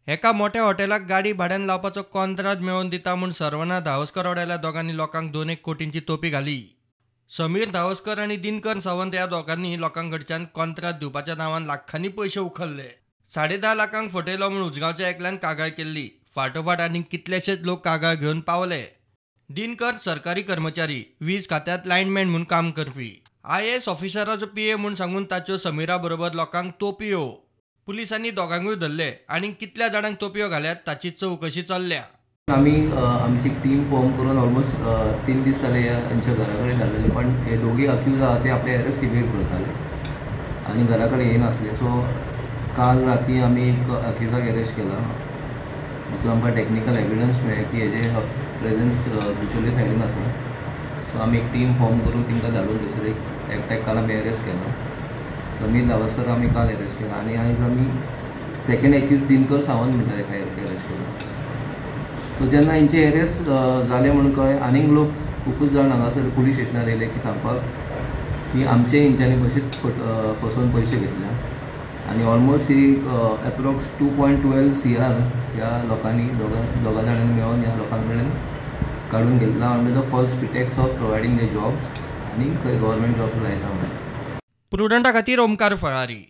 एका मोठ्या हॉटेलाक गाडी भाड्यान लावपाचो कॉन्त्राद मेळोवन दिता म्हूण सरवना धावस्कर वाड्याल्या दोगांनी लोकांक 2 कोटींची तोपी घाली. समीर धावस्कर आनी दिनकर सावंत ह्या दोगांनी लोकांकडच्यान कॉन्त्राद दिवपाच्या नांवान लाखांनी पयशे उखल्ले. 10.5 लाखांक फटयलो म्हूण उजगांवच्या एकल्यान कागाळ केल्ली. फाटोफाट आनी कितलेशेच लोक कागाळ घेवन पावले. दिनकर सरकारी कर्मचारी, वीज खात्यांत लायनमॅन म्हूण काम करपी, IAS ऑफिसराचो PA म्हूण सांगून ताच्यो समीरा बरोबर लोकांक तोपयो. पुलिसांनी दोगांकूय धरले आनी कितल्या जाणांक तोपयो घाल्यात ताची चवकशी चल्ल्या. आमी आमची टीम फॉर्म करून ऑलमोस्ट 3 दीस जाले यांच्या घरा कडेन धाडलेले, पण हे दोगी अक्यूज आहा ते आपले एरेस्ट इवेड करताले आनी घरा कडेन येनासले. सो काल राती आमी एक अक्युजाक एरेस्ट केला, तितून आमकां टॅक्निकल एविडन्स मेळ्ळें की हेजे प्रेजन्स बिचोले सायडीन आसा. सो आमी एक टीम फॉर्म करून तांकां धाडून थंयसर एक एकट्याक काल आमी एरेस्ट केला. समीर धावस्कर आमी काल एरेस्ट केला आनी आयज आमी सेकंड एक्यूज दिनकर सावंत म्हणटा तेका एरेस्ट केला. सो जेन्ना हेंचे एरेस्ट जाले म्हणून कळ्ळें आनीक लोक खुबूच जाण हांगासर पुलीस स्टेशनार येयले की सांगपाक की आमचे हेंच्यांनी कशेंच फसोवन पयशे घेतल्या आनी ऑलमोस्ट ही एप्रोक्स 2.12 CR ह्या लोकांनी दोगा जाणांनी मेळोवन ह्या लोकां कडल्यान काडून घेतला under the false pretext of providing the jobs आनी खंय गव्हर्मेंट जॉब्स लायता म्हणून. प्रुडंटा खातीर ओमकार फळारी.